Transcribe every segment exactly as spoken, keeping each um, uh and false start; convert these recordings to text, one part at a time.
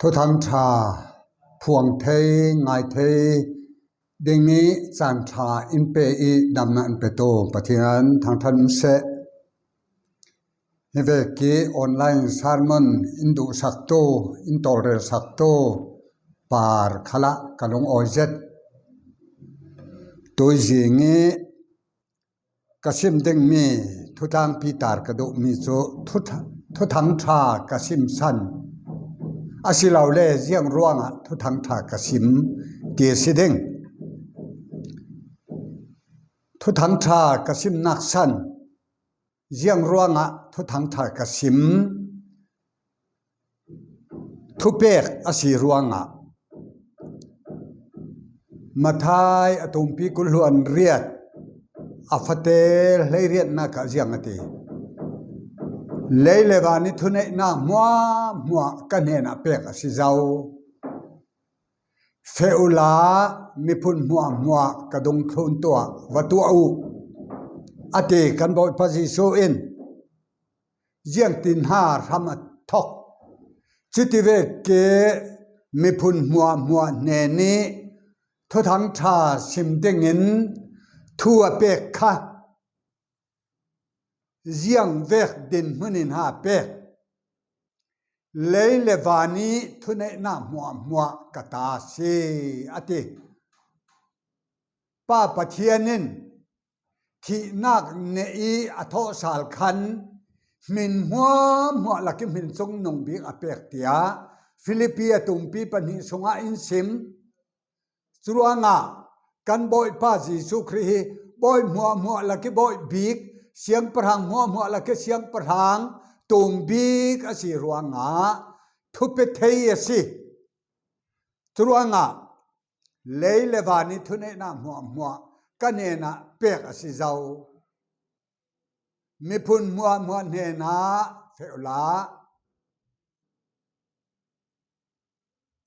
Thuthang ṭha phuang thei, ngai thei ding i caan ṭha in pe i damna in petu Pathian thangṭhat in seh. Hi vek i online sermon in duhsaktu, in tawlrelsaktu par khalah ka lungawi zet. Tuizing i ka sim dingmi thutlangpi tar ka duhmi cu thutha-, thuthang ṭha ka simsan asilole ziang ruangah thuthang ṭha ka sim ti a si ding. Thuthang ṭha ka simnak san ziang ruangah thuthang ṭha ka sim thupek a si ruangah Matthai a tumpi kul hluan riat a fate hleiriatnak ah ziang a ti. Lei le van i thuneihnak hmuahhmuah ka hnenah pek a si zo. Feh uhla, miphun hmuahhmuah ka dungthlun tuah va tuah uh, a ti kan Bawipa Jesuh in. Ziangtin ha hram a thok. Cuti vek i miphun hmuahhmuah hnen i thuthang ṭha sim dingin thu a pek kha ziang vek dinhmun in ha pek. Lei le van i thuneihnak hmuahhmuah ka ta a si, a ti. Pa Pathian in thihnak neh i a thawhsal khan hmin hmuahhmuah lak i hmin cungnung bik a pek, tiah Filipi a tumpi pahnih sungah in sim. Curuangah kan Bawipa Jesuh Khrih hi bawi hmuahhmuah lak i bawi bik, siangpahrang hmuahhmuah lak i siangpahrang tum bik a si ruangah thupia thei a si. Curuangah lei le van i thuneihnak hmuahhmuah ka hnenah pek a si zo. Miphun hmuahhmuah hnenah feh uhla,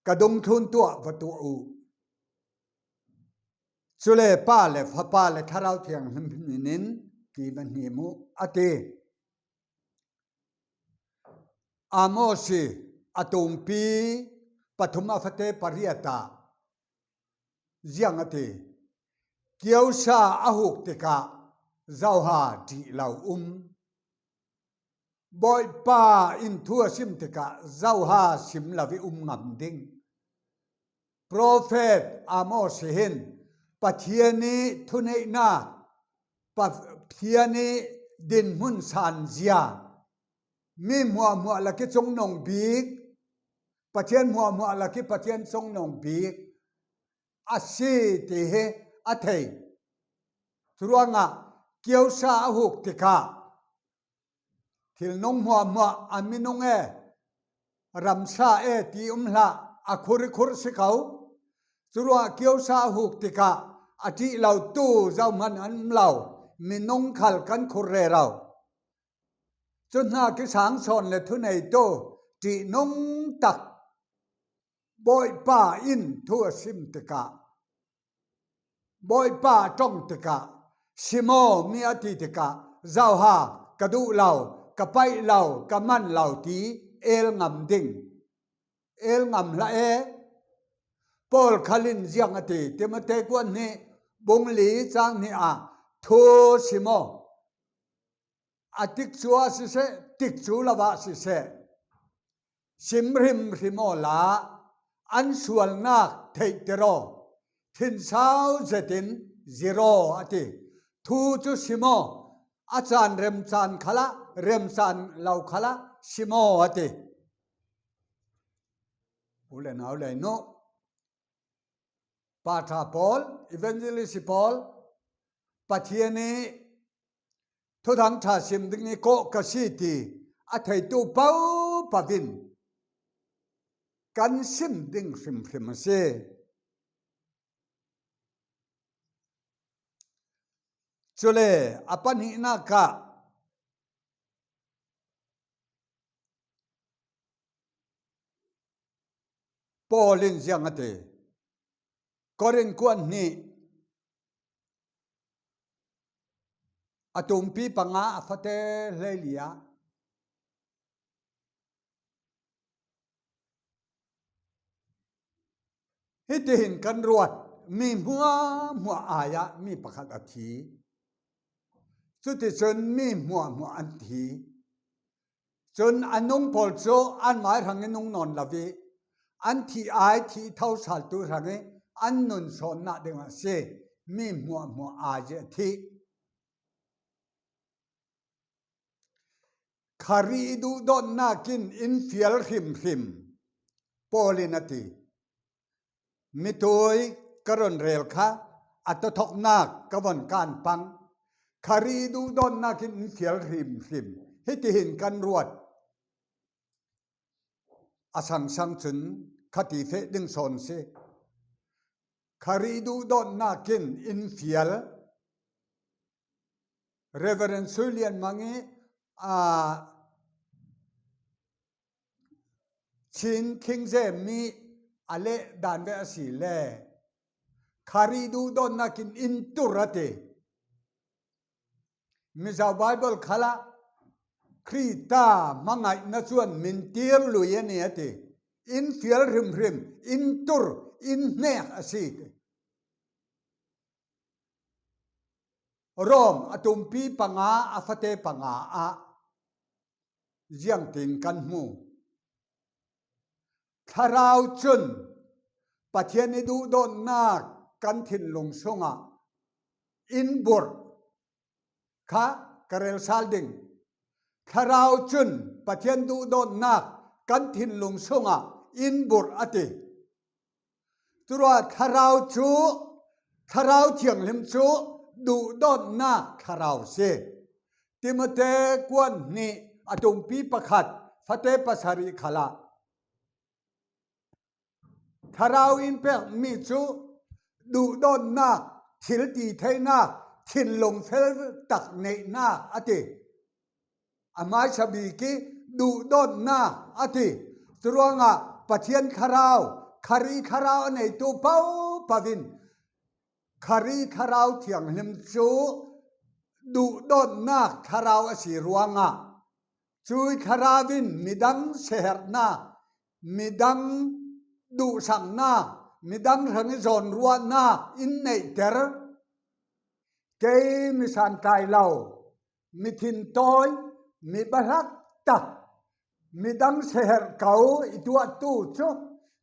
ka dungthlun tuah va tuah uh. Cule Pa le Fapa le Thlarau Thianghlim hmin in ti va hnim uh, a ti. Amos i a tumpi pathum a fate pariat ah ziang a ti. Kiosa a huk tikah zoha ṭih lo um. Bawipa in thu a sim tikah zoha sim lo i um ngam ding? Profet Amos hi hin Pathian i thuneihnak, Pathian i dinhmun sanzia, mi hmuahhmuah lak i cungnung bik, Pathian hmuahhmuah lak i Pathian cungnung bik a si ti hi a thei. Curuangah kiosa a huk tikah thilnung hmuahhmuah a minung e, ramsa e ti um hlah, a khur i khur si ko. Curuangah kiosa a huk tikah a ṭih lotu zohman an um lo, minung khal kan khur rero. Cu hna kisang sawn le thuneitu ṭihnung tak Bawipa in thu a sim tikah, Bawipa a ṭong tikah, sim aw mi a ti tikah, zoha ka duh lo, ka paih lo, ka man lo ti el ngam ding? El ngam hlah e. Paul khal in ziang a ti, Timote kuat hnih bung li cang hnih ah thu sim aw. A tikcu ah siseh, tikcu lo ah siseh, sim hrimhrim awla an sualnak theihter aw, thinsau zetin zir aw a ti. Thu cu sim aw, a caan remcaan khalah, remcaan lo khalah sim aw a ti. U le nau le nu, Pa ṭha pawl, evangelist pawl, Pathian i thuthang ṭha sim ding i kawh ka si ti a theitu paopa in kan sim ding hrimhrim a si. Cule a pahnihnak ah Paul in ziang a ti, Korin kuat hnih a tumpi panga a fate hleili ah, Hitihin kan ruat, mi hmuahhmuah ai-ah mi pakhat a thi. Cuticun mi hmuahhmuah an thi. Cun a nung pawl cu an mai hrangin nung nawn lo ih, an thih ai thih tho saltu hrangih an nun sawnnak dingah a si. Mi hmuahhmuah ai-ah a thi. Khrih duhdawtnak in in fial hrimhrim, Paul in a ti. Mitui ka run rel kha, a tothawknak ka von kan pang. Khrih duhdawtnak in in fial hrimhrim. Hitihin kan ruat. A sangsang cun kha ti feh ding sawn si. Khrih duhdawtnak in in fial. Reverend Sui Lian Mang ih, aa, Chin King James mi a leh dan ve a si le, Khrih duhdawtnak in in tur a ti. Mizo Bible khalah Khrih ta hmangaihna cuan mintir lui a ni a ti. In fial hrimhrim, in tur, in hnek a si ti. Rom a tumpi panga, a fate panga ah ziangtin kan hmu. Thlarau cun Pathian ih duhdawtnak kan thinlung sungah in burh kha ka rel sal ding. Thlarau cun Pathian duhdawtnak kan thinlung sungah in burh a ti. Curuah Thlarau cu, Thlarau Thianghlim cu duhdawtnak thlarau a si. Timote kuan hnih a tumpi pakhat, fate pasarih khalah Thlarau in pekmi cu duhdawtnak, thil ti theinak, thinlung fel tak neihnak a ti. A hmaisa bik ih duhdawtnak a ti. Curuangah Pathian Thlarau, Khrih Thlarau a neitu pohpoh in Khrih Thlarau Thianghlim cu duhdawtnak thlarau a si ruangah, cui thlarau in midang siaherhnak, midang duhsaknak, midang hrangih zawnruahnak in neihter. Kei mi santlai lo, mi thintawi, mi bahlak tak, midang siaherh ko i tuahtu cu,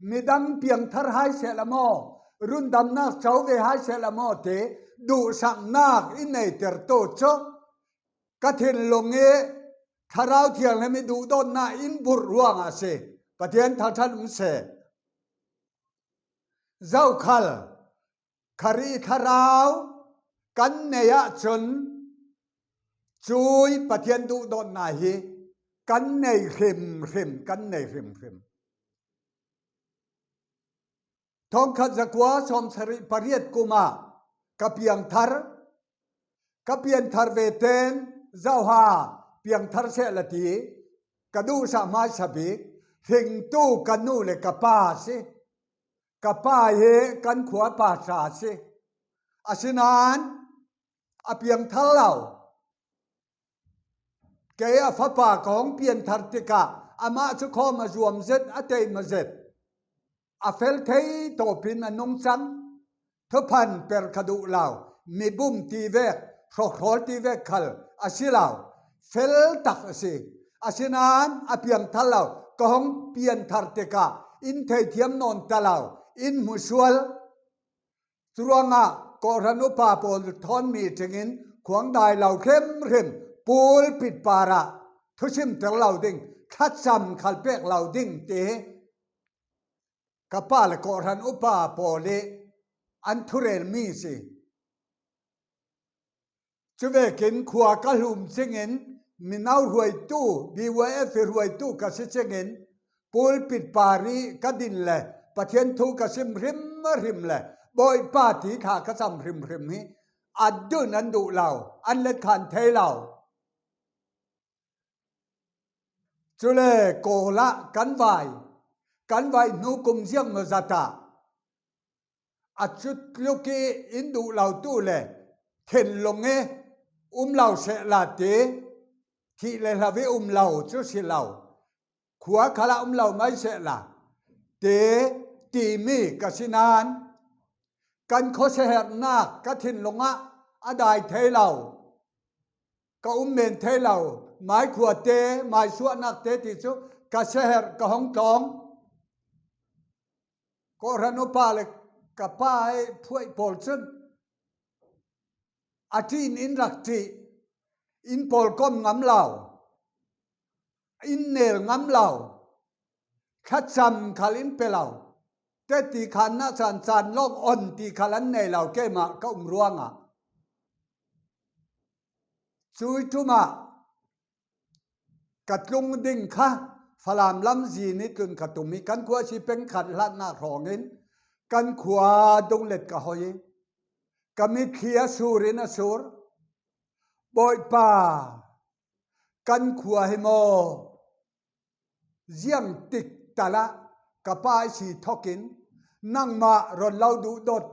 midang piangthar hai sehla maw, rundamnak co ve hai sehla maw ti duhsaknak in neitertu cu ka thinlung ih Thlarau Thianghlim ih duhdawtnak in burh ruangah a si. Pathian thangṭhat um seh. Zokhal Khrih Thlarau kan nei ahcun cui Pathian duhdawtnak hi kan nei hrimhrim, kan nei hrimhrim. Thongkhat zakua sawmsarih pariat kum ah ka piangthar, ka pianthar ve ten zoha piangthar sehla ti ka duhsah hmaisa bik, hringtu ka nu le ka pa a si. Ka pa hi kan khua pa sa a si. Asinain a piangthar lo. Kei a fapa ka hong pianthar tikah amah cu khawm a zuam zet, a teimah zet. A fel thei tawpin a nung cang. Thuphan per ka duh lo, mibum ti vek, hrawhrawl ti vek khal a si lo. Fel tak a si. Asinain a piangthar lo, ka hong pianthar tikah in theithiam nawn ta lo, in hmusual. Curuangah kawhhran upa pawl thawn meeting in khuang dai lo hrimhrim, pulpit parah thusimter lo ding, thlacam khal pek lo ding ti hi ka pa le kawhhran upa pawl ih an thurelmi a si. Cuvekin khua ka hlum cingin, mino hruaitu, B Y F ih hruaitu ka si cingin, pulpit parih ka din le Pathian thu ka sim hrimhrim le Bawipa ti thla ka cam hrimhrim hi a dun an duh lo, an let khan thei lo. Cule Kawl ah kan vai, kan vai hnu kum ziang maw zat ah a cutluk ih in duh lotu le thinlung ih um lo sehla ti, thih le hlo ih um lo cu si lo, khua khalah um lo mai sehla ti, timi ka si nan, kan khuasia herhnak ka thinlung ah a dai thei lo, ka um men thei lo, maikhuate, maisuahnakte ti cu ka sia herh ka hong tlawng. Kawhhran upa le ka pa i phuaih pawl cun a ṭin in rak ṭih, in pawlkom ngam lo, in nel ngam lo, thlacam khal in pe lo, teti khan na caan caan lawng on ti khal an nei lo, keimah ka um ruangah. Cui ṭum ah ka tlung ding kha Falam lam zi ni tlun ka tum i kan khua si peng khat hlatnak hrawngin kan khua dunglet ka hoi i ka mitthli a sur in a sur. Bawipa, kan khua hi maw? Ziang tik talah ka pa i si thokin nangmah ron lo duhdawt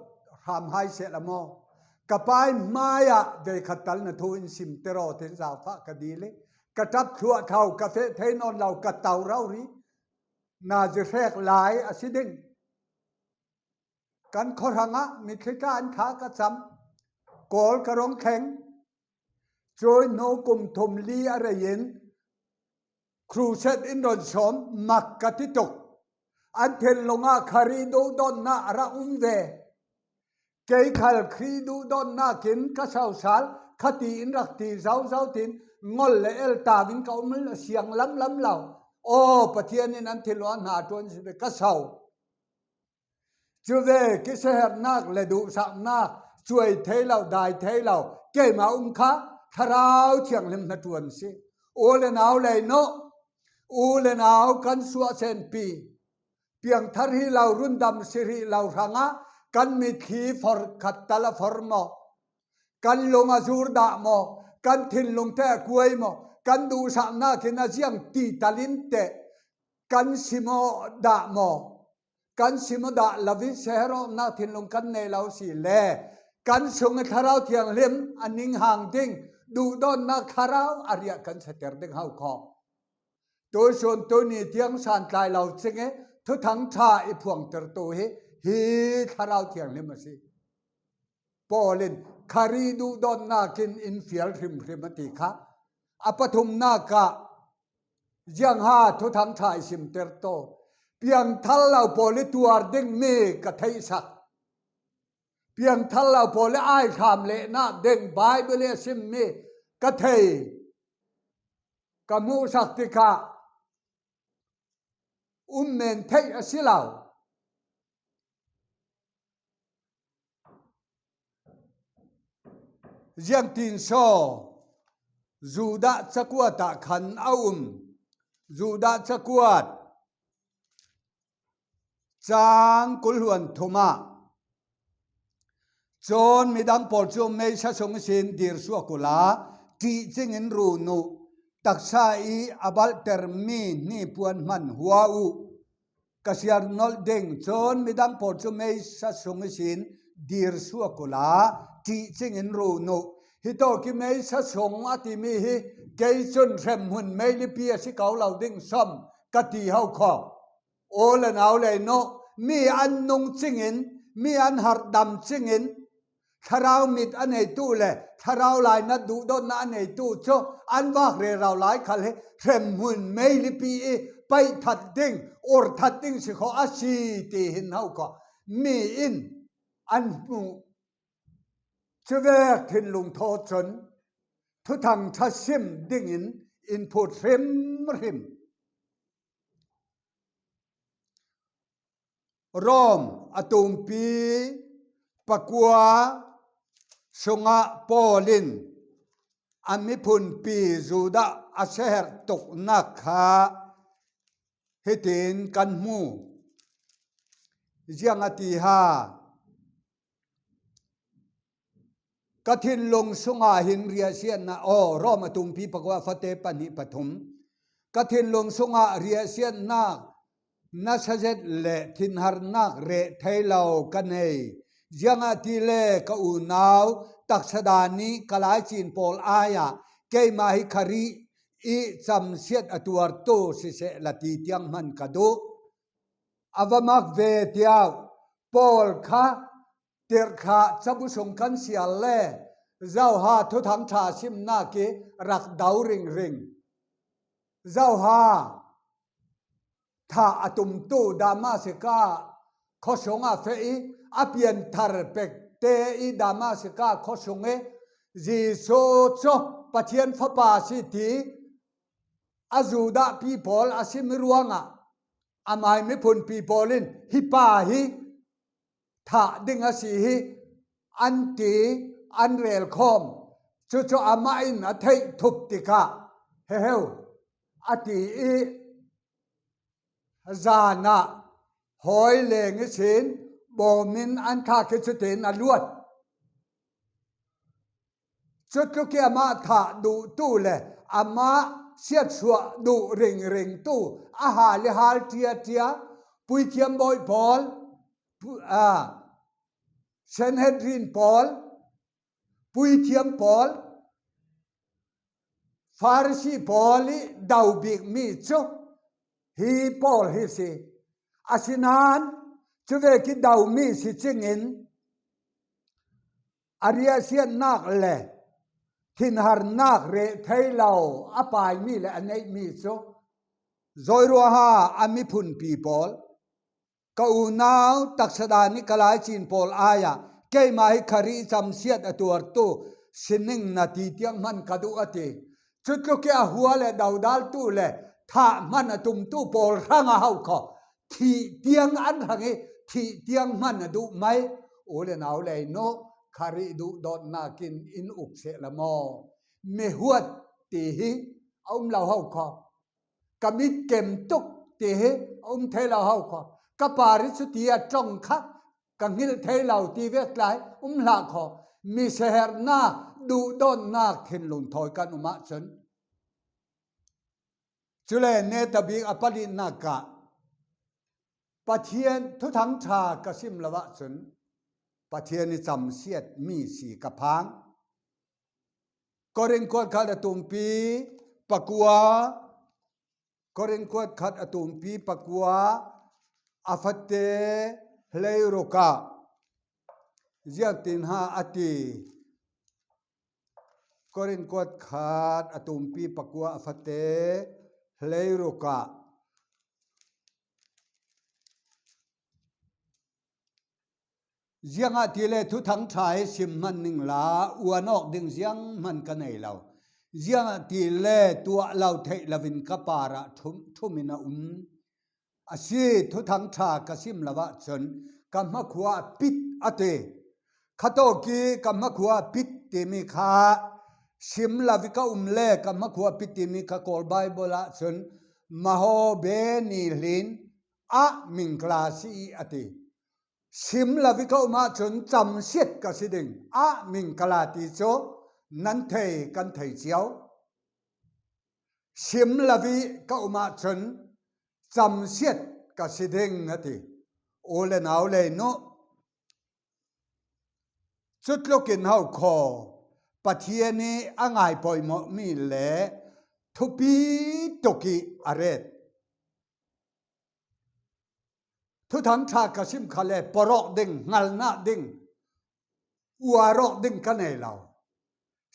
hram hai seh la maw? Ka pa i hmaiah veikhat tal na thu in simter aw, tin zaufah ka dil i ka ṭap thluah thau, ka feh thei nawn lo, ka tau rori. Na zi hrek lai a si ding. Kan khuahrang ah mitthli tla an tha ka cam, kawl ka rong thleng. Cui hnu kum thum li a rei in crusade in ron sawm mak ka ti tuk. An thinlung ah Khrih duhdawtnak a rak um ve. Kei khal Khrih duhdawtnak in ka sosal, khati in rak ti zozau tin ngol le el tau in ka um a siang lamlam lo. Aw, Pathian in an thinlung ah hna ṭuan si ve, ka so. Cu ve kisiaherhnak le duhsaknak cuai thei lo, dai thei lo, keimah um kha Thlarau Thianghlim hnaṭuan si. U le nau lei nawh, u le nau kan suah senpi, piangthar hi lo, rundam si rih lo hrangah kan mitthli for khat tal a for maw? Kan lung a zur dah maw? Kan thinlung te a kuai maw? Kan duhsaknak in a ziang ti tal in teh kan sim aw dah maw? Kan sim aw dah lo in siaherh awknak thinlung kan nei lo si le kan sung i Thlarau Thianghlim a ninghang ding, duhdawtnak thlarau a riah kan siater ding hau kho. Tuisun tuni tiang santlai lo cing i Thuthang ṭha i phuangtertu hi, hi Thlarau Thianghlim a si. Paul in Khrih duhdawtnak in in fial hrimhrim a ti kha a pathumnak ah ziangha Thuthang ṭha i simter taw, piangthar lo pawl i tuar dingmi ka theihsak, piangthar lo pawl i aihram lehnak ding Baibal i a simmi ka thei, ka hmuhsak tikah um men theih a si lo. Ziangtin saw Judah cakuat ah khan a um. Judah cakuat cang kul hluan thum ah cun midang pawl cu meisa sung ihsin dir suak uhla, ṭih cingin run uh, taksa i a balhtermi hnipuan hman hua uh. Ka siar nolh ding cun midang pawl cu meisa sung ihsin dir suak uhla, ṭih cingin run uh. Hi tawk i meisa sung a timi hi kei cun hremhmun meilipi a si ko lo ding sawm ka ti hau kho. U le nau lei nawh, mi an nung cingin, mi an harhdam cingin, thlarau mit a neitu le thlarau lainat duhdawtnak a neitu cu an vak rero lai khal hi hremhmun meilipi i paih that ding, ur that ding si kho a si ti hin hau kho. Mi in an hmuh cuvek thinlung thaw cun Thuthang ṭha sim dingin in phut hrimhrim. Rom a tumpi pakua sungah Paul in a miphunpi Judah a siaherh tuknak kha hitin kan hmu. Ziang a ti ha? Ka thinlung sungah hin riahsiatnak, aw, Rom a tumpi pakua, fate pahnih pathum. Ka thinlung sungah riahsiatnak nasa zet le thinharnak reh thei lo ka nei. Ziangahtile ka unau taksa dan i ka laicin pawl ai-ah keimah hi Khrih i camsiat a tuartu siseh la ti tiang hman ka duh. a va mak ve tiau. Pawl kha tirhthlah cabu sung kan sial le Johan thuthangṭha simnak i rak do ringring. Johan thah a tumtu Damasika khuasung ah feh i a pianthar pekte i Damasika khuasung i Jesuh cu Pathian Fapa si ti a Judah pi pawl a sim ruangah amai miphunpi pawl in hi pa hi thah ding a si hi an ti, an rel khawm. Cucu amah in a theih thup tikah, "He heu," a ti i, zan ah hawi leng ihsin bawm in an thah i cutin a luat. Cutluk i amah thah duhtu le amah siatsuah duh ringringtu, a hal i hal ṭiaṭia, puithiam bawi pawl, pu-, a, Sanhedrin pawl, puithiam pawl, Farasi pawl i do bikmi cu hi pawl hi si. Asinain cuvek i domi si cingin a riahsiatnak le thinharnak reh thei lo a paimi le a neihmi cu zawiruaha a miphunpi pawl, ka unau taksa dan i ka laicin pawl ai-ah keimah hi Kha Ri i camsiat a tuartu sining na ti tiang hman ka duh a ti. Cutluk i a hua le dodaltu le thah hman a tumtu pawl hrang a hau kho. Thih tiang an hrang i thih tiang hman a duh mai. U le nau lei nu, Kha Ri duhdawtnak in in uk seh la maw? Mihuat ti hi a um lo hau kho. Ka mit kem tuk ti hi a um thei lo hau kho. Ka par i cuti a ṭong kha ka hngilh thei lo ti vek lai um hlah kho. Mi siaherhnak, duhdawtnak thinlung thawi kan um ahcun. Cule netabik a palinak ah Pathian thuthangṭha ka sim lo ahcun Pathian i camsiat mi si ka phang. Korin kuat khat a tumpi pakua, Korin kuat khat a tumpi pakua, a fate hleiruk ah ziangtin ha a ti. Korin kuat khat a tumpi pakua, a fate hleiruk ah, ziangahtile thuthangṭha hi sim hman ning la uan awk ding zianghman ka nei lo. Ziangahtile tuah lo theih loin ka parah ṭhum, ṭhum in a um. A si, thuthangṭha ka sim lo ahcun ka hmakhua a pit a ti. Khatawk i ka hmakhua a pit timi kha sim lo i ka um le ka hmakhua a pit timi kha Kawl Baibal ahcun maho be ni hlin ah mingkla si i a ti. Sim lo i ka um ahcun camsiat ka si ding, ah mingkla ti cu nan thei, kan thei cio. Sim lo i ka um ahcun camsiat ka si ding a ti. U le nau lei nu, cutluk in hau kho, Pathian i a ngai poimawhmi le thupi tuk i a ret. Thuthangṭha ka sim kha le, porh awk ding, hngalnak ding, uar awk ding ka nei lo.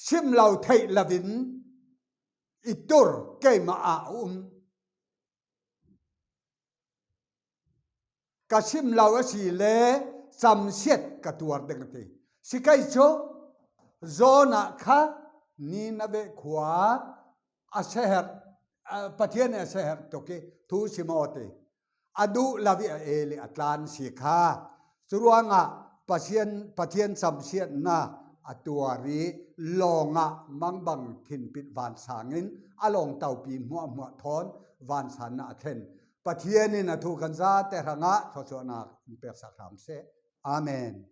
Sim lo theih loin i tur keimah ah a um. Ka sim lo a si le camsiat ka tuar ding a ti. Si kei cu, Jonah kha Nineveh khua a siaherh, a, Pathian in a siaherh tuk i thu sim aw ti. A duh lo i a el i a tlan si kha. Curuangah Pasian, Pathian camsiatnak a tuar i lawngah mangbang thinpit vansang in a lawng topi hmuahhmuah thawn vansan ah a thlen. Pathian in a thu kan zate hrangah thluachuahnak in peksak hram seh. Amen.